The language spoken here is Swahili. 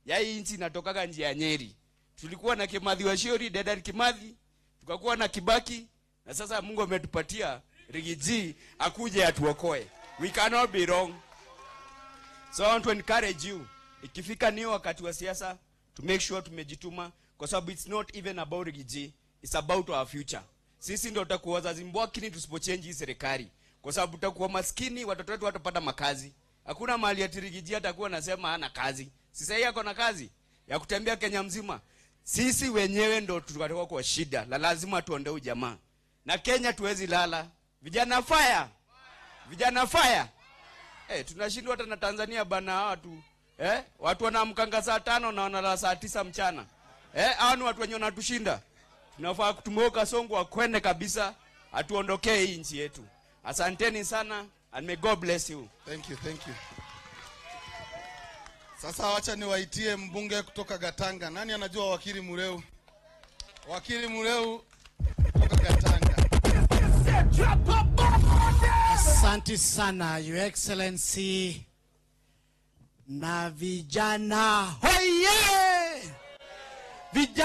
Ya hii nchi inatokaga njia ya Nyeri. Tulikuwa na Kimathi wa Shiori, Dedan Kimathi, tukakuwa na Kibaki, na sasa Mungu ametupatia Riggy G akuje atuokoe. We cannot be wrong. So I want to encourage you. Ikifika ni wakati wa siasa, to make sure tumejituma, kwa sababu it's not even about Riggy G, it's about our future. Sisi ndio tutakuwa wazazi mbwakini tusipochange hii serikali. Kwa sababu tutakuwa maskini, watoto wetu watapata makazi. Hakuna mahali ati Riggy G atakuwa anasema hana kazi. Sasa yeye ako na kazi ya kutembea Kenya mzima. Sisi wenyewe ndio tutatoka kwa shida, la lazima tuondoe ujamaa. Na Kenya tuwezi lala. Vijana fire. Vijana fire. Tunashindwa hata na Tanzania bana watu. Watu wanaamkanga saa 5 na wanalala saa 9 mchana. Hao ni watu wenye wanatushinda. Tunafaa kutumoka Songo akwende kabisa, atuondokee hii nchi yetu. Asanteni sana and may God bless you. Thank you, thank you. Sasa wacha niwaitie mbunge kutoka Gatanga. Nani anajua Wakili Mureu? Wakili Mureu kutoka Gatanga. Asante sana, Your Excellency. Na vijana hoye! Vijana